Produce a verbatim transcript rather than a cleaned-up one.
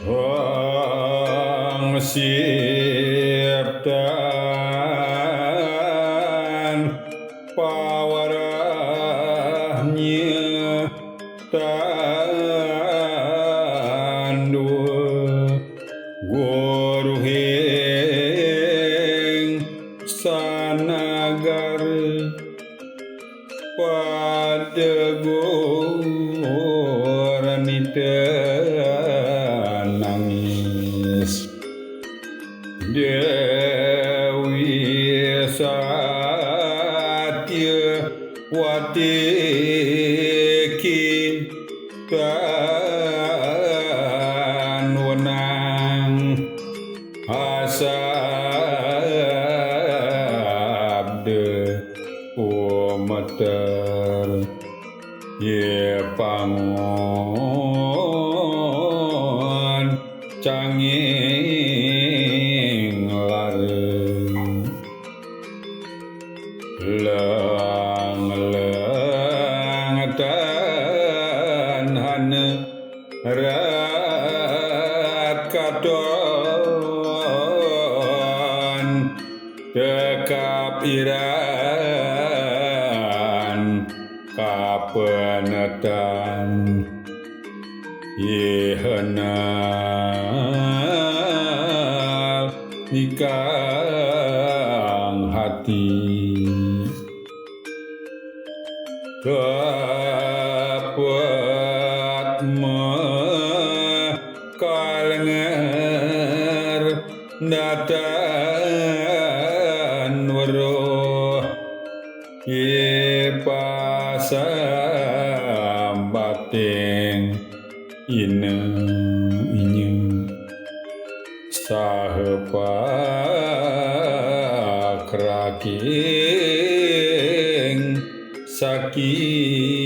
Hang siptan pawarahnya tandu guruhing sanagara. Padegur nita nangis Dewi Satya wati ki tan wenang asabda umeter ye pangun canging lara. Leng leng tanhana rat katon tekap iran kapenetan ihena nikang hati. Kapet me kalnger datan weruh ipasam bating ina inya saha pakraking saki